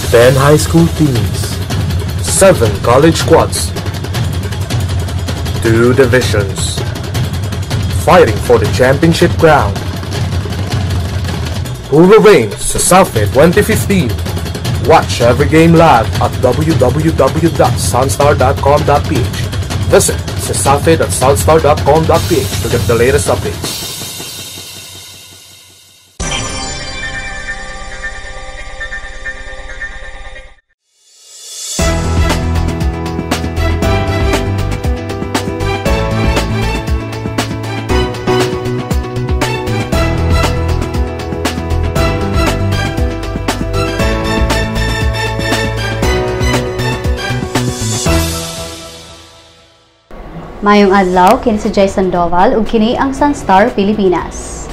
10 high school teams, 7 college squads, 2 divisions, fighting for the championship crown. Who will reign Cesafi 2015? Watch every game live at www.sunstar.com.ph. Visit cesafi.sunstar.com.ph to get the latest updates. Maayong adlaw, kini si Jay Sandoval ug kini ang Sunstar Pilipinas.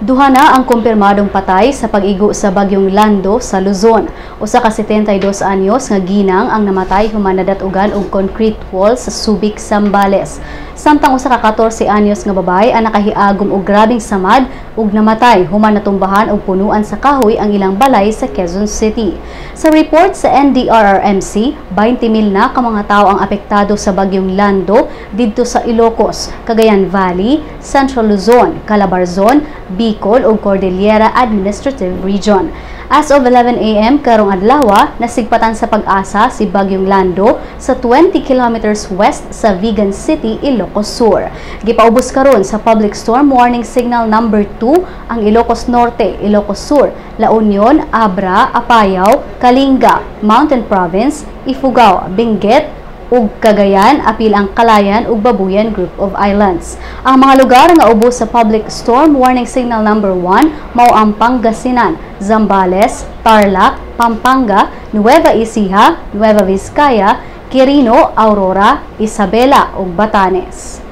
Duha na ang kumpirmadong patay sa pag-igo sa bagyong Lando sa Luzon. Usa ka 72 anyos nga ginang ang namatay human nadat-ugan og concrete wall sa Subic, Zambales. Samtang usa ka 14 anyos nga babae ang nakahiagom og grabeng samad ug namatay human natumbahan og punuan sa kahoy ang ilang balay sa Quezon City. Sa report sa NDRRMC, 20,000 na ka mga tawo ang apektado sa bagyong Lando didto sa Ilocos, Cagayan Valley, Central Luzon, Calabarzon, Bicol ug Cordillera Administrative Region. As of 11 a.m. karong adlaw, nasigpatan sa Pag-asa si Bagyong Lando sa 20 kilometers west sa Vigan City, Ilocos Sur. Gipaubos karon sa Public Storm Warning Signal number 2 ang Ilocos Norte, Ilocos Sur, La Union, Abra, Apayao, Kalinga, Mountain Province, Ifugao, Benguet, ug Cagayan, apil ang Calayan ug Babuyan Group of Islands. Ang mga lugar nga ubos sa Public Storm Warning Signal number 1 mao ang Pangasinan, Zambales, Tarlac, Pampanga, Nueva Ecija, Nueva Vizcaya, Quirino, Aurora, Isabela ug Batanes.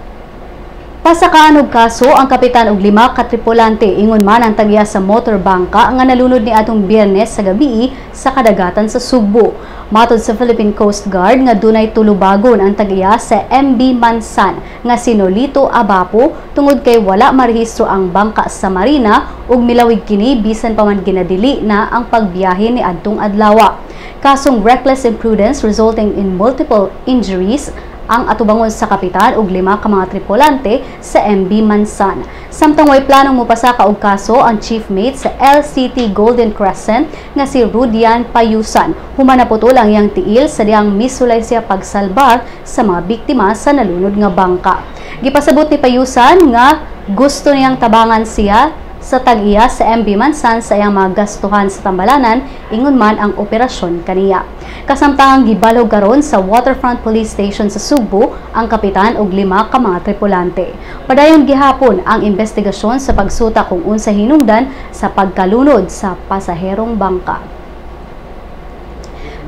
Pasakaan og kaso ang kapitan og 5 ka tripulante ingon man ang tag-iya sa motor bangka nga nalunod ni atong Biyernes sa gabi sa kadagatan sa Sugbo. Matod sa Philippine Coast Guard nga dunay tulubagon ang tag-iya sa MB Mansan nga si Nolito Abapo tungod kay wala marehistro ang bangka sa marina ug milawig kini bisan pa man ginadili na ang pagbiyahe ni adtong adlaw. Kasong reckless imprudence resulting in multiple injuries ang atubangon sa kapitan ug 5 ka mga tripulante sa MB Mansan. Samtang way planong mopasaka og kaso ang chief mate sa LCT Golden Crescent nga si Rudian Payusan. Human naputol ang iyang tiil sa dihang misulay siya pagsalbar sa mga biktima sa nalunod nga bangka. Gipasabot ni Payusan nga gusto niyang tabangan siya sa tag-iya sa MB Mansan sa iyang mga gastuhan sa tambalanan, ingon man ang operasyon kaniya. Kasamtangang gibalog karon sa Waterfront Police Station sa Sugbo ang kapitan og 5 ka mga tripulante. Padayon gihapon ang investigasyon sa pagsuta kung unsa hinungdan sa pagkalunod sa pasaherong bangka.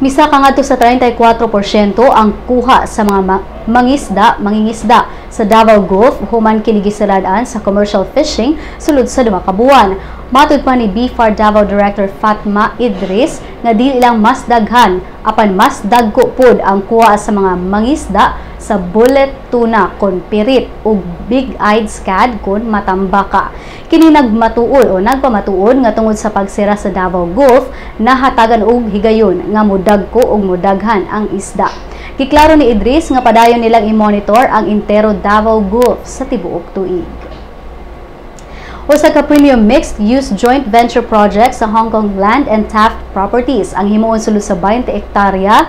Misaka ngadto sa 34% ang kuha sa mga mangingisda sa Davao Gulf human kini gisirad-an sa commercial fishing sulod sa 2 ka buwan. Matud pa ni BFAR Davao Director Fatma Idris nga dili lang mas daghan apan mas dagko pod ang kuha sa mga mangisda sa bullet tuna kon pirit ug big-eyed scad kon matambaka. Kini nagmatuod o nagpamatuod nga tungod sa pagsira sa Davao Gulf nahatagan og higayon nga modagko og modaghan ang isda. Giklaro ni Idris nga padayon nilang i-monitor ang entero Davao Gulf sa tibuok tuig. Usa ka premium mixed-use joint venture project sa Hong Kong Land and Taft Properties ang himuon sulod sa 20 hektarya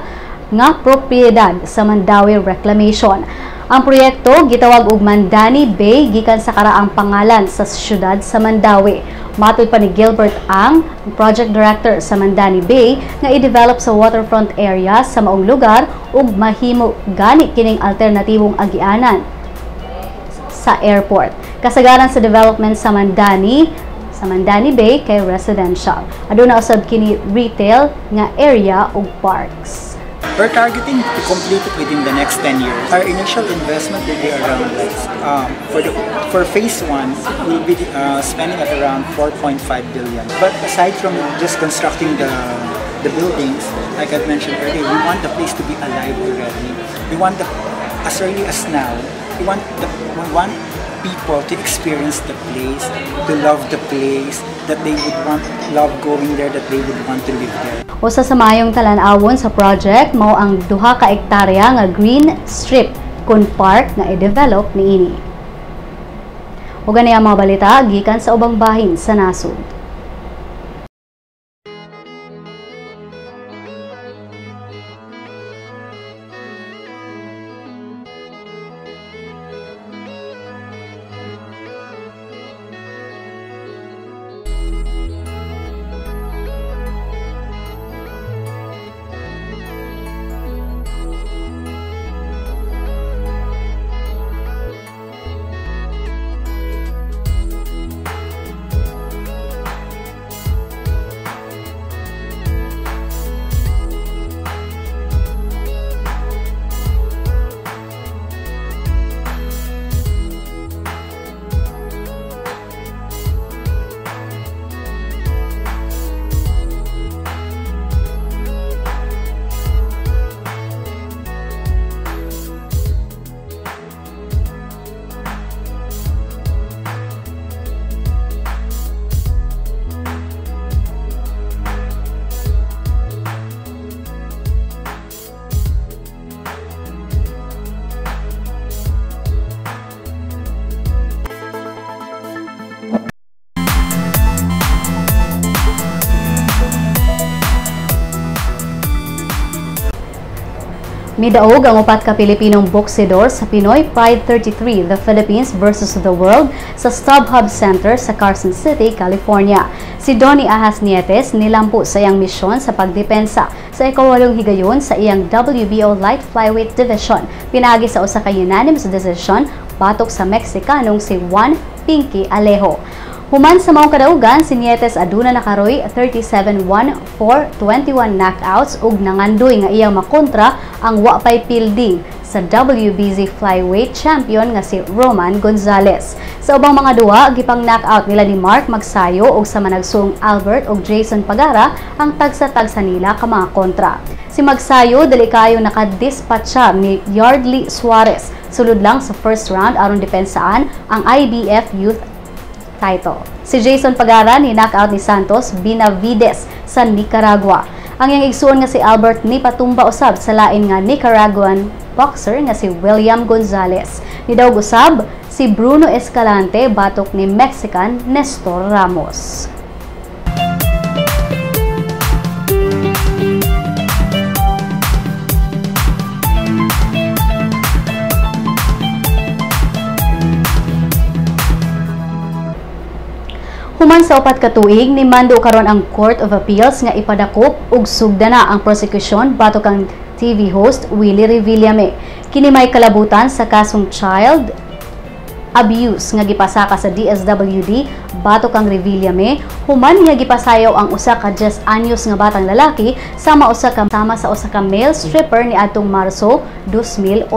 nga propiedad sa Mandaue Reclamation. Ang proyekto gitawag og Mandani Bay gikan sa karaang pangalan sa siyudad sa Mandaue. Matod pa ni Gilbert Ang, project director sa Mandani Bay, nga i-develop sa waterfront area sa maong lugar ug mahimo gani kining alternatibong agianan sa airport. Kasagaran sa development sa Mandani Bay kay residential. Aduna usab kini retail nga area ug parks. We're targeting to complete it within the next 10 years. Our initial investment will be around, for phase 1, we'll be spending at around 4.5 billion. But aside from just constructing the buildings, like I've mentioned earlier, we want the place to be alive already. We want the, as early as now, we want people to experience the place, to love the place, that they would want love going there, that they would want to live there. Usa sa maayong talan-awon sa project mao ang 2 ka hektarya nga green strip kun park nga i-develop niini. Ug ani ang mga balita gikan sa ubang bahin sa nasod. Midaog ang 4 ka Pilipinong boksidor sa Pinoy Pride 33, The Philippines versus the World sa StubHub Center sa Carson City, California. Si Donnie Ahas Nietes nilampo sa iyang misyon sa pagdepensa sa 8th higayon sa iyang WBO Light Flyweight Division. Pinaagi sa usa ka unanimous decision batok sa Mexicanong si Juan Pinky Alejo. Human sa maong kadaugan, si Nietes aduna nakaroy 37-1-4, 21 knockouts ug nangandoy nga iyang makontra ang wa pay pilding sa WBC Flyweight Champion nga si Roman Gonzalez. Sa ubang mga duwa, gipang knockout nila ni Mark Magsayo ug sa managsuong Albert ug Jason Pagara ang tagsa-tagsa nila ka mga kontra. Si Magsayo dali kayo nakadispatcha ni Yardley Suarez sulod lang sa first round aron depensaan ang IBF Youth title. Si Jason Pagara ni knockout ni Santos Benavides sa Nicaragua. Ang iyang igsuon nga si Albert ni patumba usab sa lain nga Nicaraguan boxer nga si William Gonzalez. Nidawg usab si Bruno Escalante batok ni Mexican Nestor Ramos. Human sa 4 ka tuig, nimando karon ang Court of Appeals nga ipadakop og sugdana ang prosekusyon batok ang TV host Willie Revillame. Kini may kalabutan sa kasong child abuse nga gipasaka sa DSWD batok ang Revillame human niya gipasayaw ang usa ka 10 anyos nga batang lalaki sama sa usa ka male stripper niadtong Marso 2011.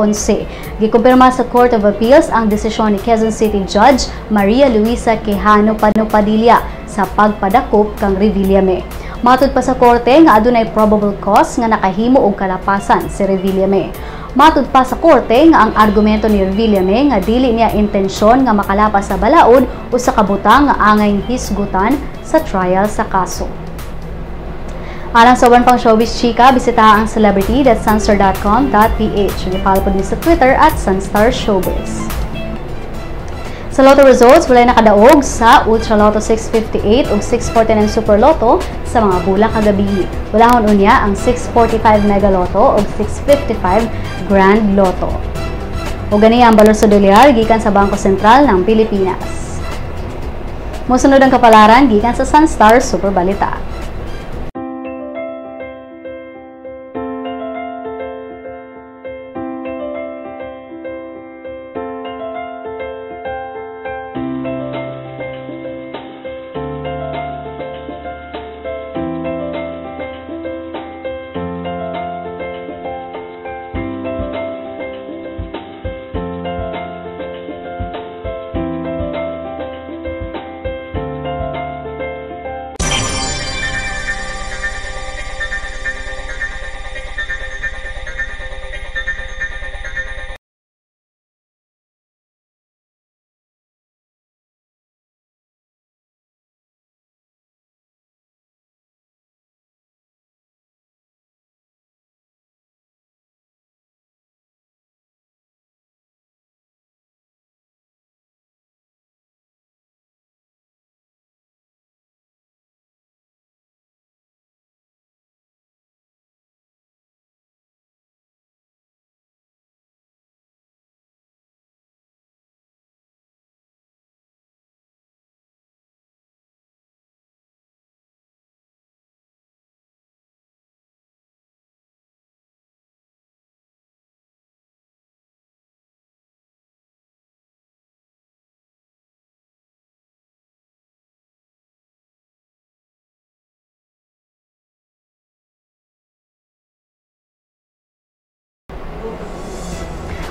Gikumpirma sa Court of Appeals ang desisyon ni Quezon City Judge Maria Luisa Quijano Padilla sa pagpadakop kang Revillame. Matud pa sa korte nga adunay probable cause nga nakahimo og kalapasan si Revillame. Matud pa sa korte nga ang argumento ni Revillame nga dili niya intensyon nga makalapas sa balaod o sa kabutang nga angay hisgutan sa trial sa kaso. Alang sa uban pang showbiz chika, bisita ang celebrity.sunstar.com.ph. I-follow po din sa Twitter @SunstarShowbiz. Sa Lotto results, walay nakadaog sa Ultra Lotto 658 ug 649 Super Lotto sa mga bula kagabi. Walahon unya ang 645 Mega Lotto ug 655 Grand Lotto. Ug gani ang balor sa dolyar gikan sa Bangko Sentral ng Pilipinas. Mosunod ang kapalaran gikan sa Sunstar Super Balita.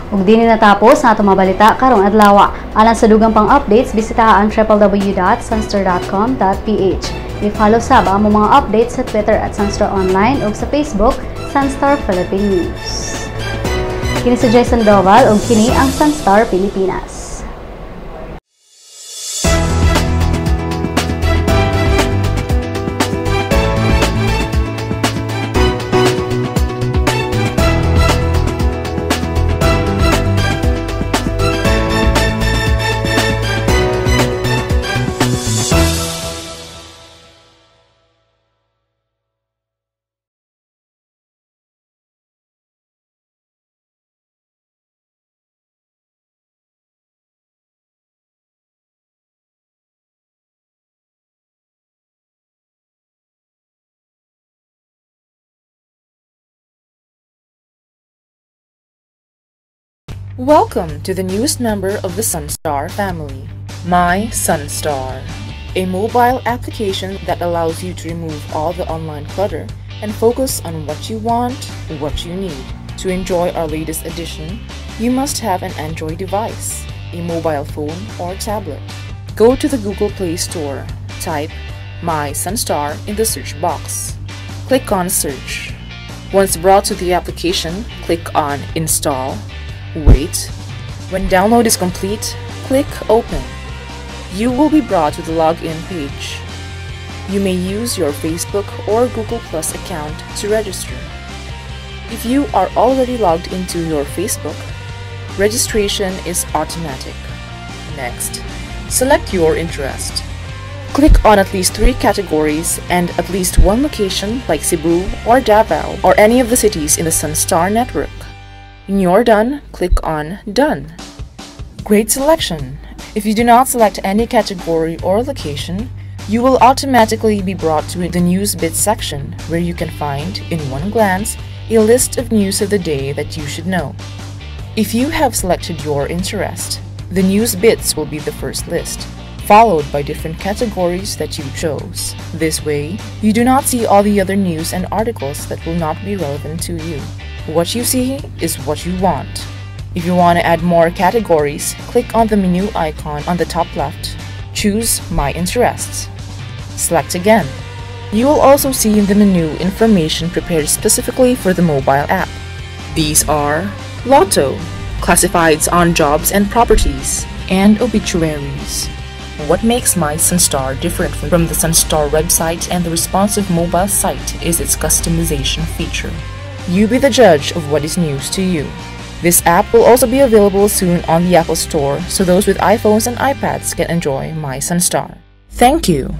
Ug dinhi natapos ang atong mga balita karong adlaw. Alang sa dugang pang updates, bisita ang www.sunstar.com.ph. I-follow sab ang among mga updates sa Twitter @SunstarOnline ug sa Facebook, Sunstar Philippine News. Kini si Jason Doval ug kini ang Sunstar Pilipinas. Welcome to the newest member of the Sunstar family, My Sunstar, a mobile application that allows you to remove all the online clutter and focus on what you want, what you need. To enjoy our latest edition, you must have an Android device, a mobile phone or tablet. Go to the Google Play Store, type My Sunstar in the search box. Click on Search. Once brought to the application, click on Install. Wait. When download is complete, click Open. You will be brought to the login page. You may use your Facebook or Google Plus account to register. If you are already logged into your Facebook, registration is automatic. Next, select your interest. Click on at least 3 categories and at least 1 location like Cebu or Davao or any of the cities in the Sunstar network. When you're done, click on Done. Great selection! If you do not select any category or location, you will automatically be brought to the News Bits section where you can find, in one glance, a list of news of the day that you should know. If you have selected your interest, the News Bits will be the first list, followed by different categories that you chose. This way, you do not see all the other news and articles that will not be relevant to you. What you see is what you want. If you want to add more categories, click on the menu icon on the top left. Choose My Interests. Select again. You will also see in the menu information prepared specifically for the mobile app. These are Lotto, classifieds on jobs and properties, and obituaries. What makes My Sunstar different from the Sunstar website and the responsive mobile site is its customization feature. You be the judge of what is news to you. This app will also be available soon on the Apple Store, so those with iPhones and iPads can enjoy My Sunstar. Thank you.